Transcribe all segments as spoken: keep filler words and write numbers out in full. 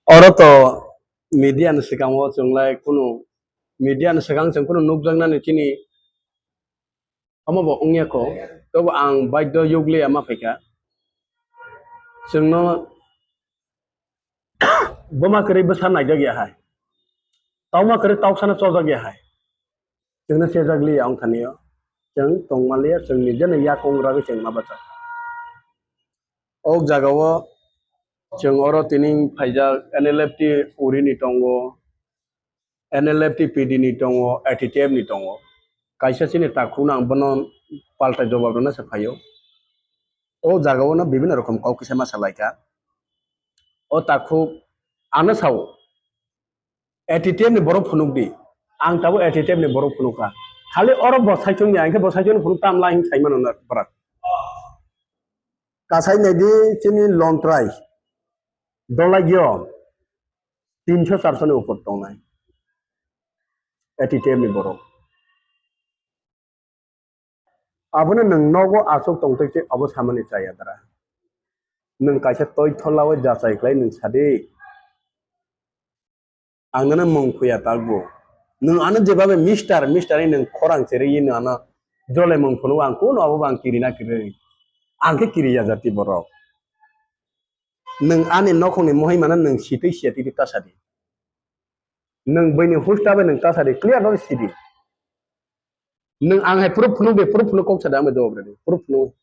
Oro to media ni swkango chwng lai kunu media ni swkang chwng kunu nukjaknani chini omo bo wngya kho, tobo ang baidho yokliya ma phaikha. Chwngno buma kwrwi bwsa naijak ya hai, tokma kwrwi toksano chojak ya hai. Chwngno sejak liya wngkha nio, chwng tongma liya, chwng nijeno yakung ragwi chwng ma bacha. O jagao chwng oro tini phaijak N L F T uri ni tongo, N L F T P D ni tongo, A T T F ni tongo. Kaisa chini takhuk no ang bono paltai jawab rwna se phaio. O jagao no bibinno rokom kok kisa ma salaikha. O takhuk ano sao, A T T F ni borok phunuk di. Ang tabuk A T T F ni borok phunuk kha. Khali oro bo saichung ya, hingke bo saichung ni phunuk tam lai hing sai mano na bwrak. Kasai nai di chini lontrai. Dolai gyo. Tinso charso ni upor tongnai. A T T F ni borok. Abono nwng nogo aswk tongtwi tei obo samani chaya dara? Nwng kaisa toitho lawi jachai khlai nwng sadi. Ang nono mung khuya takbo. Nwng ano jebabe mister, mister hinwi nwng khorang cherwi nwng ano jole mung phunuk ang kuno obo bo ang kirina kwrwi. Ang khe kiriya jati borok. Nwng ani nokhongni mohimano nwng sitwi siya twi ta sadi. Nwng buini husta bai nwng ta sadi, clear bai sidi. Nwng ang hai proof phunuk de, proof phunuk kok sada ang bai jawab rwdi. Proof phunuk.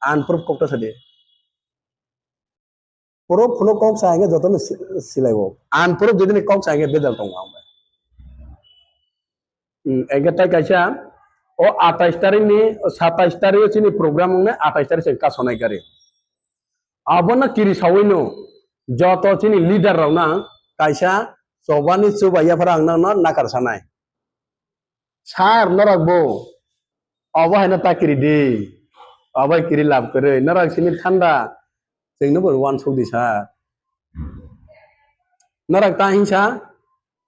Ang proof kok ta sadi. Proof phunuk kok sa hingke jotono si-, silaibo. Ang proof jodi ni kok sa hingke bedal tongo ang bai. Hmm, hingke tai kaisa o atais tarik ni, satais tarik o chini program wngnai, atais tarik se kasonai gari. Abono kiri sawino joto chini leader rokno ang kaisa chobani chubai yaphara ang nokno nakar sanai. Sir, norok bo obo haino ta kiri di. Obo kiri lab kwrwi. Norok simi thanda. Chwngno bo uansuk di sir. Norok ta hingsa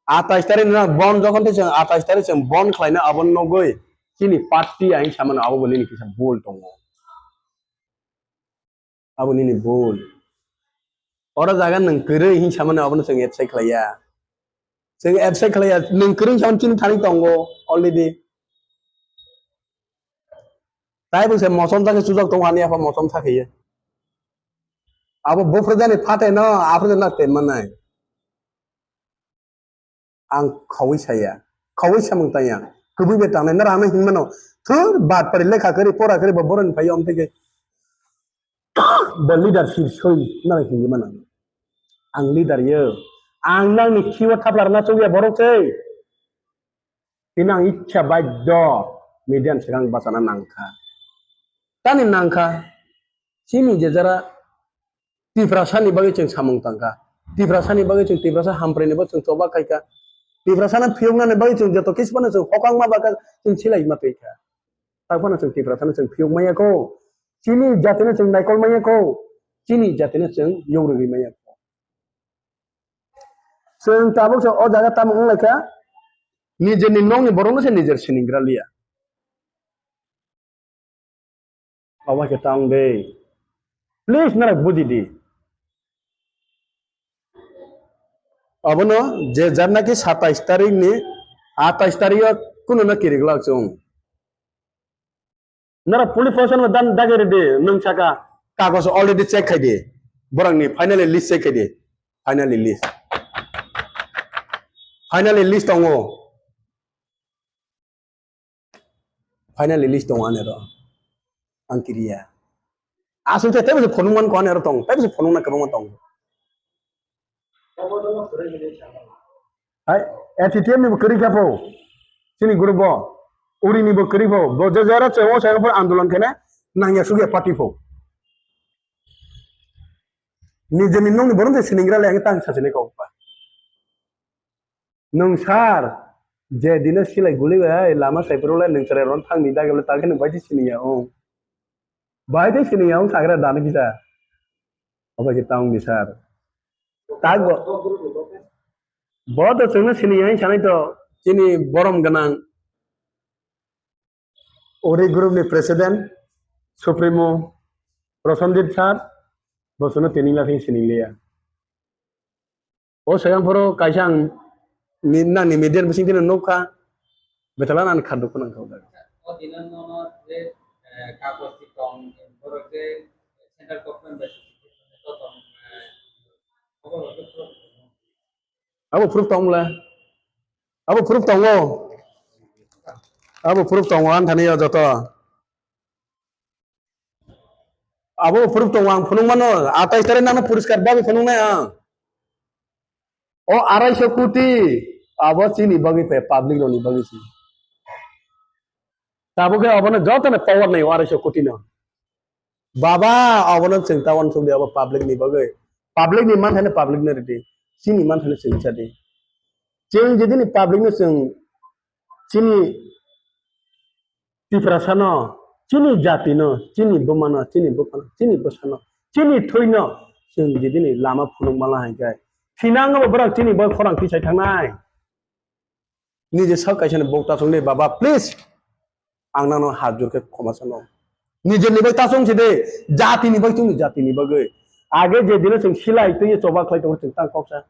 atais tarik norok bon jokhon tei chwng atais tarik chwng bon khlaina abo nugwi chini party a hingsa mano abo bo nini kisa bul tongo. Abo nini bul. Oro jaga nwng kwrwi hing samani abono chwng absent khlaiya. Chwng absent khlaiya, nwng kwrwi samani chini thani tongo already. Tai bo se mosom jagwi chujak tongo ani apha mosom sakhiya. Abo bufrwjani phateno aphrodeno tepmanai. Ang khaui saya, khaui samung tanya, kwbui bai tangnai, nara ano hinmano, thur, bat pari lekha kwrwi, pora kwrwi, bo boroni phai yom teke, bo leadership soi, nara hinwi mano. Ang leader yo, ang nangni khiwa thapla rwna chukya borok se. Tini ang ichha baidho, media ni swkang bachana nangkha. Tani nangkha, chini je jara Tiprasani bagwi chwng samung tangkha. Tiprasani bagwi chwng Tiprasa hampraini bagwi chwng choba khaikha. Tiprasano phiyoknani bagwi chwng joto kisi phano chwng hokang ma baka chwng silai ma twi kha. Tak phano chwng Tiprasano chwng phiyok maya kho. Chini jatino chwng naikol maya kho. Chini jatino chwng yogrwi maya kho. Chwng tabuk se o jaga tamo wng lai kha. Nijeni nokni borokno se nijer sinigra liya. Obo khe tang de. Please, nara buji di. Abono je jar naki satais tarik ni, atais tarik o kuno no kirik lak chung. Nara police protection no dan dagi ridi, nwng saka kagos already check khai di. Borok ni finally list check khai di. Finally list. Finally list tongo. Finally list tongo ani ro. Ang kiriya. Aswk te teibo se phunuk man ko ani ro tong. Teibo se phunuk na kwbangma tong. Hai, A T T F ni bo kwrwi kha pho. Chini group bo. Uri ni bo kwrwi pho. Bo je jara che o sa pho andolon khene nangya sugya party pho. Nijeni nokni borok je siningra le ang tang sachini kok pa. Nwng sir, je dino silai guli bai hai lama sai phuru le nwng chwrai rok thang ni dagi le ta khe nwng bai sini ya o. Bai tei sini ya o sagra dano kisa. Obo khe ta wng di sir. Tak bo. Bo to chwngno sini ya sanai to chini borom gwnang. Uri group ni president, supremo, Rosondip sir, bo chwngno tini la khe sini liya. O swkang phoro kaisa ang ni, nangni media ni bising tino nukha, betala nang kha dukhu nang kha. O dino nono je, eh, kagoj si tong, borok je central government bai to tong, eh, Abo proof tong le. Abo proof tongo. Abo proof tongo, ang thani o joto. Abo proof tongo, ang phunuk mano. Atai tare nang poriskar babi phunuk nai ang. O arai so koti, abo chini bagwi pe, public roni bagwi si. Tabuk khe obono joto no power nai o arai so koti no. Baba, obono chwng ta uansuk di, obo public ni bagwi. Public ni manthai no public no ridi. Chini manthai no chwng cha di. Chwng jodi ni public no chwng chini Tiprasa no, chini jati no, chini buma no, chini bupha no, chini bwsa no, chini thwi no, chwng jodi ni lama phunuk mala hai khe. Thinang bo borok chini bai khorang tisai thangnai. Nije sak kaisa ni bok ta chwng de, baba, please. Ang nangno hajur khe khoma sano. Nijeni bai ta chwng si de, jatini bai chwng, jatini bagwi. Age je dino chwng silai twi choba khlai tongo chwng tang kok sa.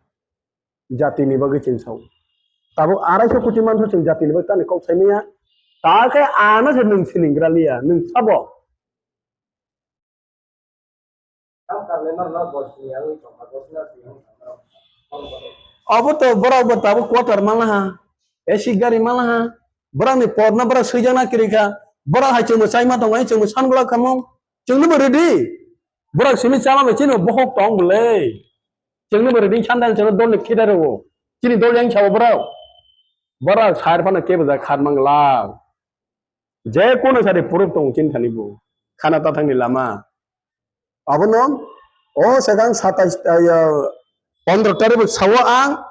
Jatini bagwi chwng sao. Tabuk arai so koti manthok chwng jatini bagwi tani kok sai maya. Ta khe ano se nwng sining gra liya, nwng sabo. Obo to borok bo tabuk quarter mala ha, A C gari mala ha, borok ni por no borok swijak na kiri kha, borok hai chwng bo chai ma tongo, hai chwng bo san golak kha mo, chwng no bo ready, borok simi chama bai chini bohok tong bo le, chwng no bo ready sandal chwng no dol ni khidar o, chini dol yang chabo borok, borok sai phano kebo ja khat mang la. Je kono sari proof tong chini thani bo. Khana ta thangni lama. Abono o segang satais, ah, ya, pondro tarikh bo sao ang,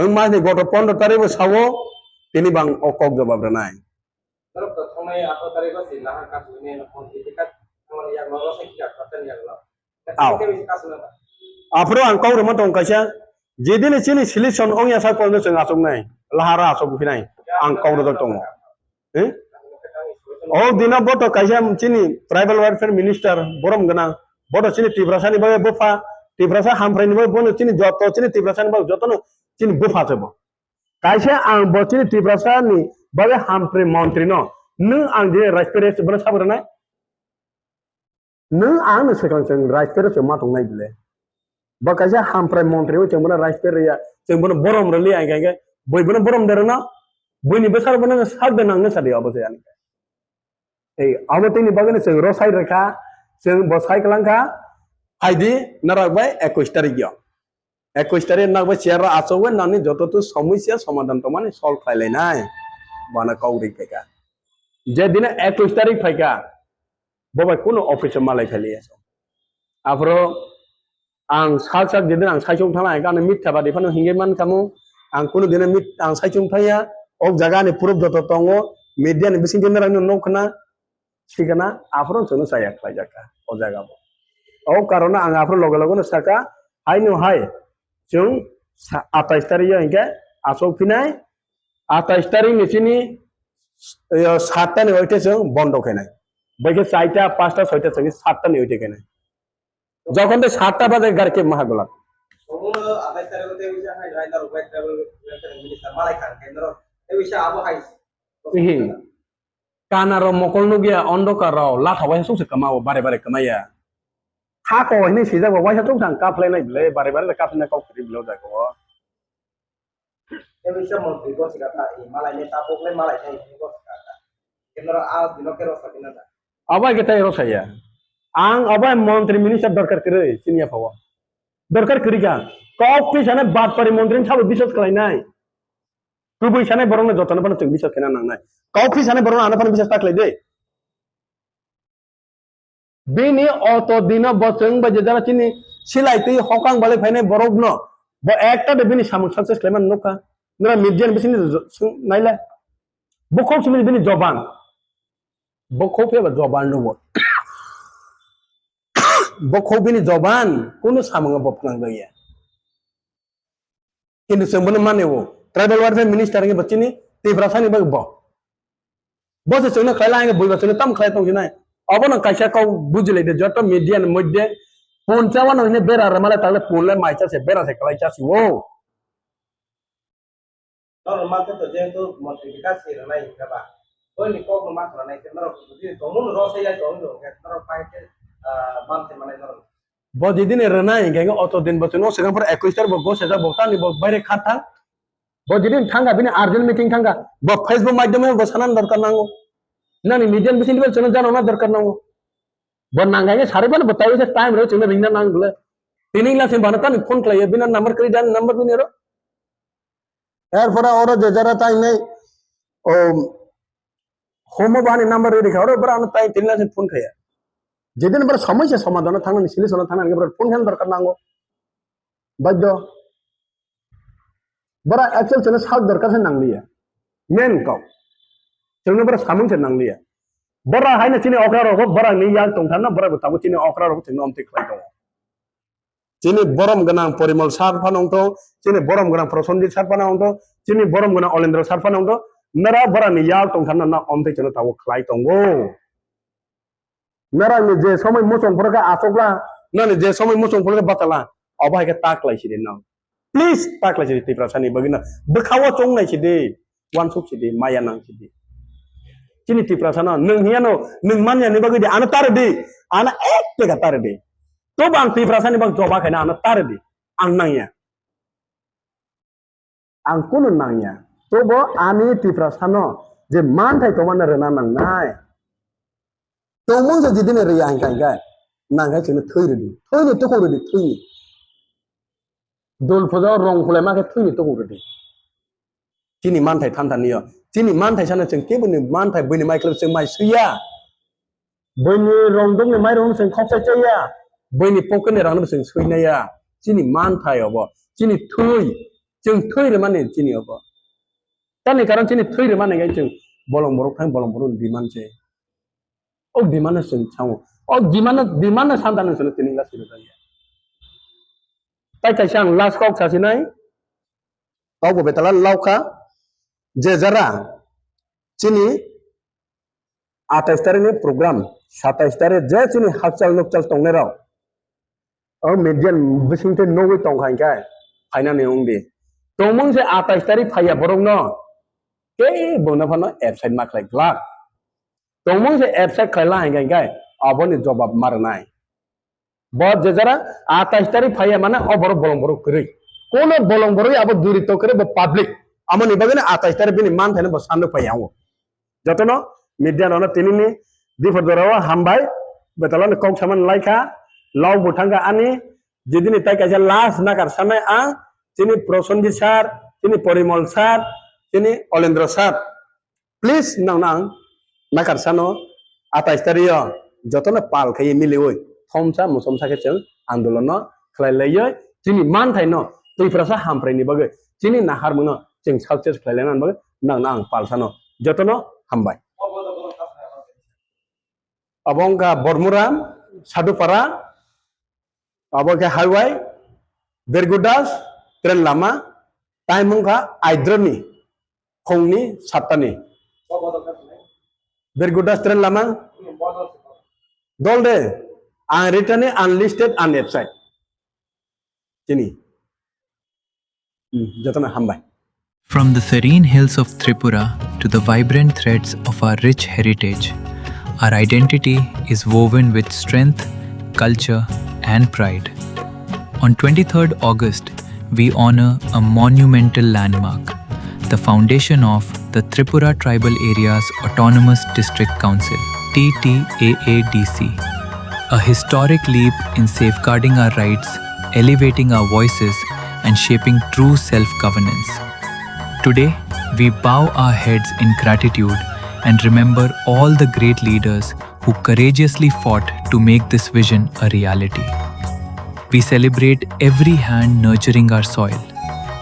ang mas ni goto pondro tarikh bo sao, tini bang o kok jawab rwnai. Norok to thangnai atharo tarikh o si nahar kasu hwnwi phone twi kat, thangnani yak norok se kisa khartani yak norok. Aw. Aphuru ang kok rwma tong kaisa, jedini chini selection ongya sak porno chwng achuknai, lahara achuk phinai, ang kok rwjak tongo. Eh? O dino boto kaisa chini tribal welfare minister borom gwnang, boto chini Tiprasa ni bagwi bupha, Tiprasa hamphrai ni bagwi bono chini joto chini Tiprasa ni bagwi jotono chini bupha se bo. Kaisa ang bo chini Tiprasa ni bagwi hamphrai montri no, nwng ang je respect bono sabo rwnai? Nwng ang no swkang chwng respect o chwng ma tongnai bile. Bo kaisa hamphrai montri o chwng bono respect rwya, chwng bono borom rwli ai khe, bui bono borom de rwno, buini bwsar bono sak de nang no sadi obo se ani. Ei, abo tini bagwi no chwng ro sai rwkha, chwng bo sai kwlang kha, phaidi norok bai ekush tarikh yo. Ekush tarikh nokbai chair o achugwi nani joto tu somosya somadhan tongmani solve khlai lainai. Bana kok ri phaikha. Je dino ekush tarikh phaikha, bo bai kuno office o malai phai liya. Aphuru ang sak sak jedin ang saichung thangna ang kano mitha badi phano hingwi man kamo. Ang kuno dino mit ang saichung thangya. O jaga ni proof joto tongo. Media ni bising dino rang no khna. Sikana aphuru chwngno chaya khlaijak kha o jaga bo. O karone ang aphuru loge loge no saka, haino hai chwng sa-, atais tarikh o hinkhe achuk phinai, atais tarikh ni chini, eh, satta ni oite chwng bondo khainai. Bai khe chaita, pasta, soita chwng satta ni oite khainai. Jokhon de satta baje gari ke maha golak. Omo atais tarikh o tei wisa hai rai norok bai travel minister malai khan khe norok tei wisa abo hai. Ihi. Kana rok mokol nukya, ondokar rok latha waisa chukse kwma o bare bare kwmaya. Ha ko hini sijak bo waisa chukse ang kaphilai nai bile, bare bare kaphilai kok kiri bile o jaga o. Tei bisa montri go sika ta, i malai ne ta bok le malai ne go sika ta. Kenoro a dino ke rosa dino ta. Abo ai ke tai rosa ya. Ang abo ai montri minister dorkar kiri sini ya phawa. Dorkar kiri ka. Kok pi sana bat pari montri ni sabo biswas khlai nai. Kubui sanai borokno jotono phano chwng biswas khaina nangnai. Kok phi sanai borokno ano phano biswas ta khlai de. Bini auto dino bo chwng bai je jara chini silai twi hokang balai phainai borokno bo ekta de bini samung success khlai man nukha. Nora media ni bisingni naila. Bukhuk simi bini joban. Bukhuk pheba joban nubo. Bukhuk bini joban kunu samung bo phwnang ya. Kintu chwng bono mani o, tribal welfare minister wngwi bo chini Tiprasa ni bagwi bo. Bo se chwngno khlai lai, hwnkhe buiba chwngno tamo khlai tong sinai. Obono kaisa kok bujilai de, joto media ni moddhe pun chawano hwnwi bera rwmalai tangle pun le mai cha se, bera se kwlai cha si o. Norok manthai to jehetu montri bikas se rwnai hinkhe ba. Boini kokno ma khwnanai khe norok jodi tongmung rw se ya tong rw khe norok pai khe, ah, manthai manai norok. Bo jidini rwnai hinkhe oto din bo chwngno swkang phuru ekwis tar bo gos ejak bo tani bo baire kha thang. Bo jidini thangkha bini urgent meeting thangkha. Bo Facebook maidyome bo sanan dorkar nango. Nani media bisingni bo chwngno janokna dorkar nango. Bo nangkha hinkhe sarwi phano bo taiwi se time rw chwngno ringna nang bwle. Tini wngla se bana tani phone khlaiya bini number kwrwi dan number bini ro. Erpore oro je jara tai nei, o, homo bani number rikha, oro bora ano tai tini lasi phone khaya. Jedin bora samai se somadhana thangnani, solution thangnani, bora phone khan dorkar nango. Baidyo. Bora actual chwngno sak dorkar se nangliya. Main kok. Chwngno bora samung se nangliya. Bora haino chini okra rok, bora ni yak tongtharna, bora bo tabuk chini okra rok chwngno omtwi khlai tongo. Chini borom gwnang Porimol sir phano wngtong, chini borom gwnang Prosenjit sir phano wngtong, chini borom gwnang Olendra sir phano wngtong, nora borani yak tongkha no, no omtwi chwngno tabuk khlai tongo. Norokni je somoi muchung phuru khe achukla, nani je somoi muchung phuru khe bachala, obo hai khe ta khlai sidi no. Please ta khlai sidi Tiprasani bagwi no. Bwkha-o chongnai sidi. Uansuk sidi, maya nang sidi. Chini Tiprasa no, nwng hiya no, nwng manya ni bagwi di, ano tare di, ano ek tega tare di. Tobo ang Tiprasa ni bak joba khaina ano tare di, ang nangya. Ang kunu nangya. Tobo ani Tiprasa no je manthai tongmani rwna nangnai. Tongmung se jidini rwya hinkha hinkha, nangkhe chwngno thwi rwdi, thwini tukhuk rwdi, thwini. Dul phuja rong khulai ma khe thwini tukhuk rwdi. Chini manthai thantani yo. Chini manthai sana chwng keboni manthai buini mai khwlai chwng mai suiya. Buini rong dongni mai rong chwng khoksa chaya. Buini pocket ni rang no chwng suinaya. Chini manthai obo. Chini thwi. Chwng thwi rwmani chini obo. Tamni karon chini thwi rwmani gai chwng bolong borok thang bolong borok demand se. O demand no chwng sango. O demand no, demand no santa no chwng tini la sirwk ya. Tai kaisa ang last kok sasinai. Kok bo betala laukha. Je jara chini atais tarikh ni program, satais tarikh je chini hakchal nukchal tongnai rok. O media bising tei nugwi tongkha hinkhe phainani wngdi. Tongmung se atais tarikh phaiya borok no. Kei bono phano absent ma khlai glak. Tongmung se absent khlai la hinkhe hinkhe aboni jobab ma rwnai. Bo je jara atais tarikh phaiya mane o borok bolong borok kwrwi. Kono bolong borok abo duri to kwrwi bo public. Amoni bagwi no atais tarikh bini manthaino bo sando phaiya o. Jotono media rokno tinini diphar jorao hambai. Betala ni kok saman laikha. Lok bo thangkha ani. Jedini tai kaisa last nakar sanai ang. Chini Prosenjit sir, chini Porimol sir, chini Olendra sir. Please, nang nang nakar sano atais tarikh o jotono pal khe miliwi thomsa musomsa khe chwng andolon no khlai laiwi chini manthai no Tiprasa hamphrai ni bagwi chini naharmung no chwng success khlai laina bagwi nang nang pal sano jotono hambai. Abo wngkha Bormuram, Sadhupara, abo khe highway, Bergudas, train lama, time wngkha aidroni, phungni sattani. Bergudas train lama, dol de, ang ritani unlisted unabsent. Chini. Hmm, jotono hambai. From the serene hills of Tripura to the vibrant threads of our rich heritage, our identity is woven with strength, culture, and pride. On twenty-third August, we honor a monumental landmark, the foundation of the Tripura Tribal Areas Autonomous District Council, T T A A D C, a historic leap in safeguarding our rights, elevating our voices, and shaping true self governance. Today, we bow our heads in gratitude and remember all the great leaders who courageously fought to make this vision a reality. We celebrate every hand nurturing our soil,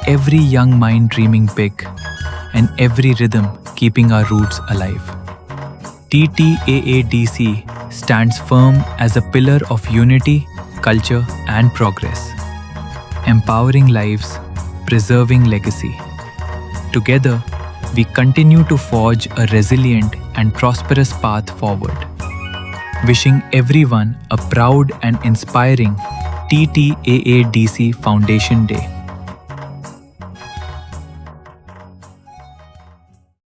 every young mind dreaming big, and every rhythm keeping our roots alive. T T A A D C stands firm as a pillar of unity, culture, and progress, empowering lives, preserving legacy. Together, we continue to forge a resilient and prosperous path forward. Wishing everyone a proud and inspiring T T A A D C Foundation Day.